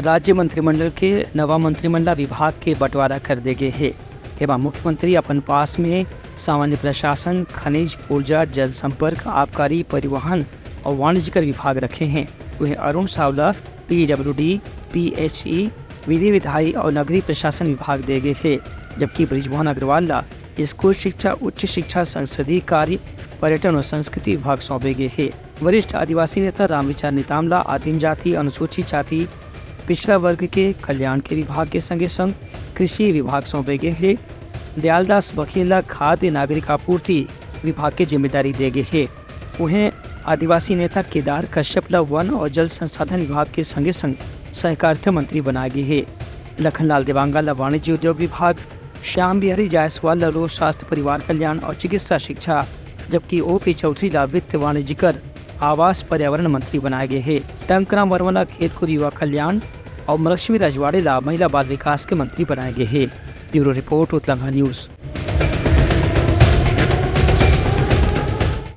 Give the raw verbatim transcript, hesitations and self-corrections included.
राज्य मंत्रिमंडल के नवा मंत्री मन ला विभाग के बंटवारा कर दे गे हे। एमा मुख्यमंत्री अपन पास में सामान्य प्रशासन, खनिज, ऊर्जा, जनसंपर्क, आबकारी, परिवहन अउ वाणिज्य कर विभाग रखे हें। उहें अरुण साव ला पीडब्ल्यूडी, पीएचई, विधि विधायी अउ नगरीय प्रशासन विभाग दे गे हे, जबकि बृजमोहन अग्रवाल ला स्कूल शिक्षा, उच्च शिक्षा, संसदीय कार्य, पर्यटन अउ संस्कृति विभाग सौंपे गे हे। वरिष्ठ आदिवासी नेता रामविचार नेताम ला आदिम जाति, अनुसूचित जाति, पिछड़ा वर्ग के कल्याण के विभाग के संगे संग कृषि विभाग सौंपे गे हे। दयालदास बघेल ला खाद्य नागरिक आपूर्ति विभाग के जिम्मेदारी दे गे हे। उहें आदिवासी नेता केदार कश्यप ला वन अउ जल संसाधन विभाग के संगे संग सहकारिता मंत्री बनाए गे हे। लखनलाल देवांगन ला वाणिज्य उद्योग विभाग, श्याम बिहारी जायसवाल ला लोक स्वास्थ्य, परिवार कल्याण अउ चिकित्सा शिक्षा, जबकि ओपी चौधरी ला वित्त, वाणिज्य कर, आवास, पर्यावरण मंत्री बनाए गे हे। टंकराम वर्मा ला खेलकूद, युवा कल्याण अउ लक्ष्मी रजवाड़े ला महिला बाल विकास के मंत्री बनाए गे हे। Bureau report, Utlangha news.